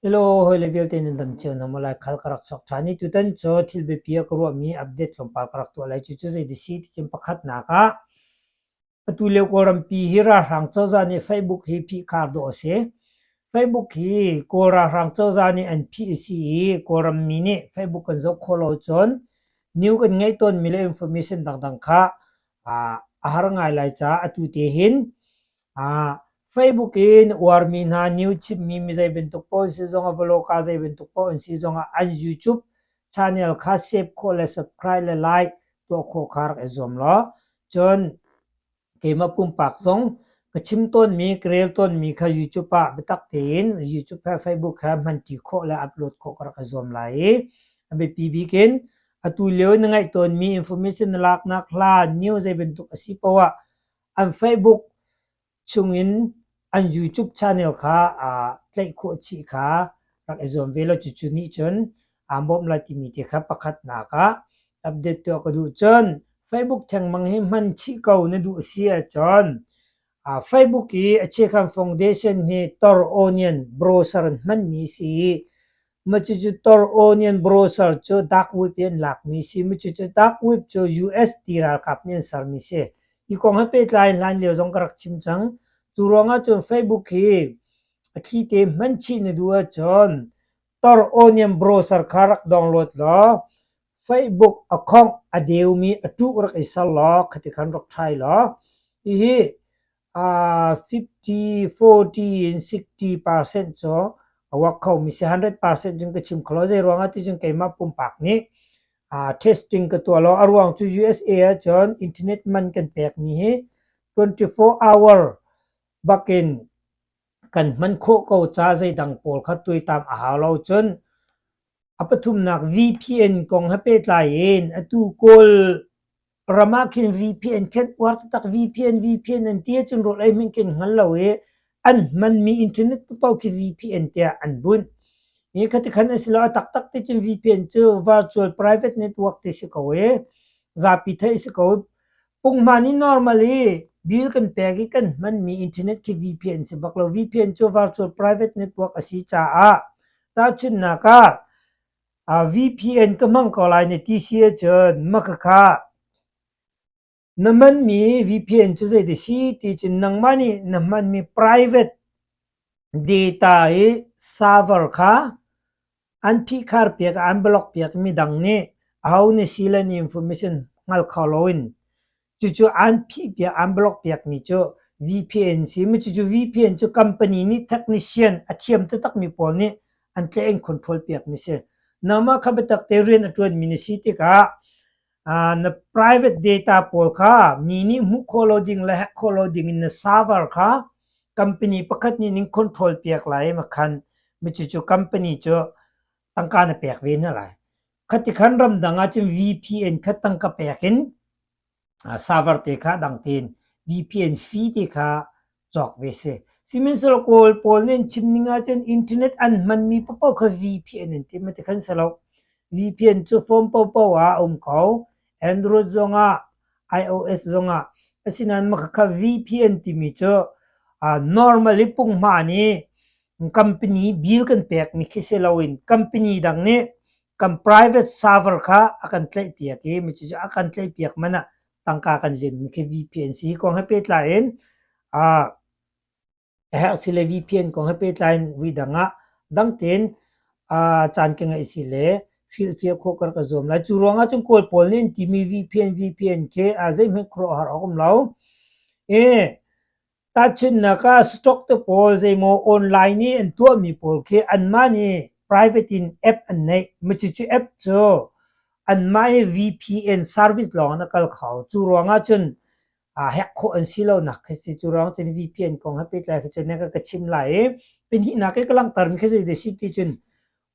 Hello, hawile vialte nan dam cio hna maw? Laikhal ka rak chuak ṭhan i tutan cu thil biapi ah ka ruahmi update tlawmpal ka rak tuah lai. Cucu zei ti si ti cun pakhatnak ah atu lio Kawlrampi hi ralhrang cozah nih Facebook hi phihkhar dawh a si. Facebook hi Kawl ralhrang cozah nih an phih a si i Kawlram mi nih Facebook kan zoh khawh lo cun new kan ngeih tawnmi le information dangdang kha a har ngai lai caah atu te hin Facebook in uarmi hna new chimmi mi zei bantuk paoh an si zongah vawlawka zei bantuk paoh an si zongah an YouTube channel kha save khawh le subscribe le like tuah khawh kha rak i zuam law cun keimah pumpak zong ka chim tawnmi ka rel tawnmi kha YouTube ah biatak tein YouTube he Facebook he hmanṭi khawh le upload khawh ka rak i zuam lai i a biapi bik in atu lio na ngaih tawnmi information na laknak hla news zei bantuk a si paoh ah an Facebook chungin an YouTube channel kha aa tlaih khawh chih kha rak i zuam ve law cucu nih cun aan bawmh lai timi te kha pakhatnak ah update tuah ka duh. Cun Facebook thengmang hi hman chih ko na duh a si ahcun Facebook i a Chiakhan Foundation hi Tor Onion browser in hmanmi a si i mah cucu Tor Onion browser cu dark web i an lakmi a si. Mah cucu dark web cu US ti ralkap nih an sermi a si. Hi kong he pehtlai in hlanlio zong ka rak chim cang. Cu ruangah cun Facebook hi a thli te hman chih na duh ahcun Tor Onion browser kha rak download law Facebook a khongh a deumi a ṭuh rak i ser law khati khan rak ṭhai law hihi 50, 40 in 60% cu a work khomi si. 100% cun ka chim kho lo. Zei ruangah ti cun keimah pumpak nih testing ka tuah lo. A ruang cu USA ahcun internet man kan pekmi hi 24 hour bakin kan hman khawh ko ca zeidang pawl kha tuaitam a hau lo. Cun a pathumnak VPN kong he pehtlai in atu Kawl ram ah khin VPN khen uar taktak VPN VPN an ti ahcun rawl ei hmanh khin hngal lo i an hmanmi internet paoh khi VPN tiah an bunh. Hi khati khan a si lo a taktak ti cun VPN cu virtual private network ti si ko i zapi theih si ko. Punghman i normal i bill kan pek i kan hmanmi internet khi VPN si bak lo. VPN cu virtual private network a si caah tahchunhnak ah VPN ka hmang ko lai na ti si ahcun makhakha na hmanmi VPN cu zeidah si ti cun nangmah nih na hmanmi private data i server kha an phihkhar piak an block piak midang nih aho na si le na information hngal kho loin Cucu an phihpiak, an block piakmi cu VPN si. Cucu VPN cu company nih technician a thiam taktakmi pawl nih an tlaih an control piakmi si. Nangmah kha biatak te rian a ṭuanmi na si tikah na private data pawl kha mi nih hmuh khawh lo ding le hack khawh lo ding in na server kha company pakhat nih ning control piak lai ma khan cucu company cu tangka na pek ve hna lai. Khati khan ramdang ahcun VPN kha tangka pek in server te kha dang tein VPN fee te kha cawk ve si. Sihmanhsehlaw Kawl pawl nih an chim ning ahcun internet an hmanmi paohpaoh kha VPN an ti. Mah ti khan si lo. VPN cu phone paohpaoh ah a um ko. Android zongah, iOS zongah. Asinain mah khakha VPN timi cu normally punghman i company bill kan pekmi khi si loin company dang nih kan private server kha a kan tlaihpiak i mi cucu a kan tlaihpiak man ah tangka kan lemmi khi VPN si. Hi kong he pehtlai in a herh si le VPN kong he pehtlai in vui dang ah dang tein caan ka ngeih si le hrilhfiah khawh ka rak i zuam lai. Cu ruang ah cun Kawl pawl nih an timi VPN VPN khi zeihmanh khuaruahhar awk um lo. I Tahchunhnak ah stock te pawl zeimaw online i an tuahmi pawl khi anmah nih private in app an neih. Cucu app cu anmah hi VPN service lawng in a kal kho. Cu ruangah cun hack khawh an si lonak khi si. Cu ruang cun VPN kong he pehtlai khi cun ka chim lai i pahnihnak i ka langhtermi khi zeidah si ti cun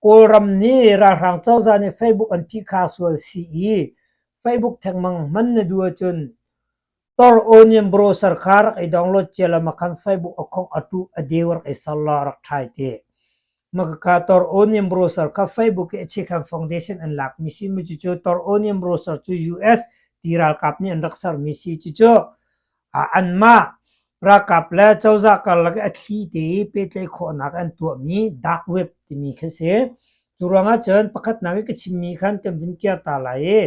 Kawlram nih ralhrang cozah nih Facebook an phihkhar sual si i Facebook thengmang hman na duh ahcun Tor onion browser kha rak i download cia la makhan Facebook a khongh a tuh a deu rak i ser law rak ṭhai te. Makaka Tor onion browser kha Facebook i a Chikhan Foundation an lakmi si mi cucu Tor onion browser cu US ti ralkap nih an rak sermi si cucu anmah. Ralkap le cozah karlak i a thli te i pehtlaih khawhnak an tuahmi dark web timi khi a si. Cu ruangah cun pakhatnak i ka chimmi khan kan vun kiar ta lai i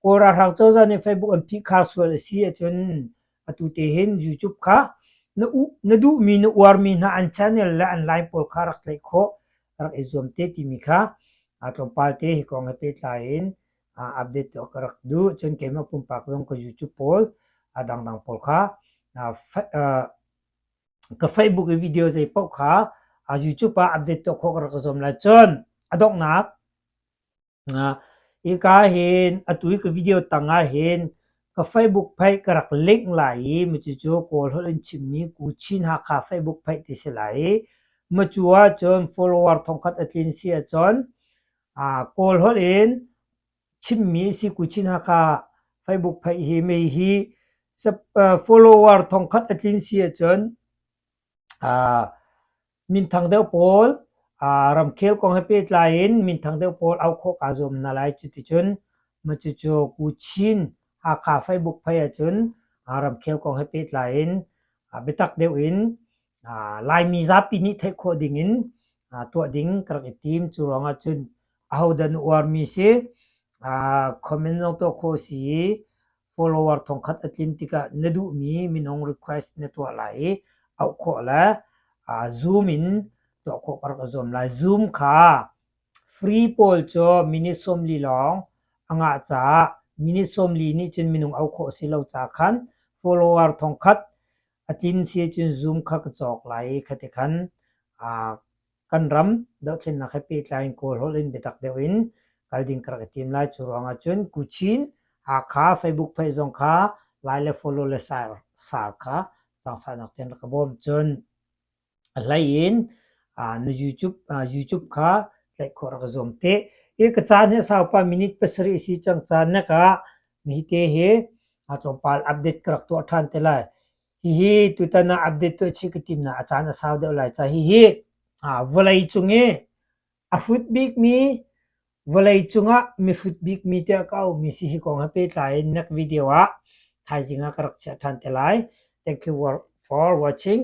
Kawl ralhrang cozah nih Facebook an phihkhar sual a si ahcun atu te hin YouTube kha na duhmi na uarmi hna an channel le an line pawl kha rak tlaih khawh rak i zuam te timi kha tlawmpal te hi kong he pehtlai in update tuah ka rak duh. Cun keimah pumpak zong ka YouTube pawl a dangdang pawl kha ka Facebook i video zei paoh kha YouTube ah update tuah khawh ka rak zuam lai. Cun a donghnak hika hin atu i ka video tang ah hin ka Facebook page ka rak link lai i cucu Kawl holh in chimmi Ku Chin Hakha Facebook page ti si lai i macu ahcun follower thongkhat a tlin si ahcun Kawl holh in chimmi a si. Ku Chin Hakha Facebook page hi mei hi follower thongkhat a tlin si ahcun Minthang deuh pawl ramkhel kong he pehtlai in minthang deuh pawl auh khawh kaa zuam hna lai. Cuticun cucu Ku Chin Hakha Facebook phei ahcun ramkhel kong he pehtlai in biatak deuh in Laimi zapi nih theih khawh ding in tuah ding ka rak i tim. Cu ruangah cun ahodah na uarmi si, comment zong tuah khawh si i follower thongkhat a tlin tikah na duhmi minung request na tuah lai i auh khawh le Zoom in tuah khawh ka rak i zuam lai. Zoom kha free pawl cu minute 40 lawng a ngah caah minute 40 nih cun minung auh khawh a si lo ca khan follower thongkhat a tlin si cun Zoom kha ka cawk lai i khati khan Kan ram dohthlennak he pehtlai in Kawl holh in biatak deuh in kal ding ka rak i tim lai. Cu ruangah cun Kuchin, Hakha, Facebook page zong kha lai le follow le share kha zaangfahnak tein rak ka bawm. Cun a hlei in na YouTube, YouTube kha tlaih khawh rak i zuam te. Hi ka caan hi a saupa minute 7 a si cang caan nak ah mi te hi tlawmpal update ka rak tuah ṭhan te lai. Hihi tutan ah update tuah chih ka timnak a caan a sau deuh lai ca hihi vawlei cung i a hrut bikmi vawlei cungah mihrut bikmi tiah ka auhmi si hi kong he pehtlai in next video ah thaizing ah ka rak chiah ṭhan te lai. Thank you for watching.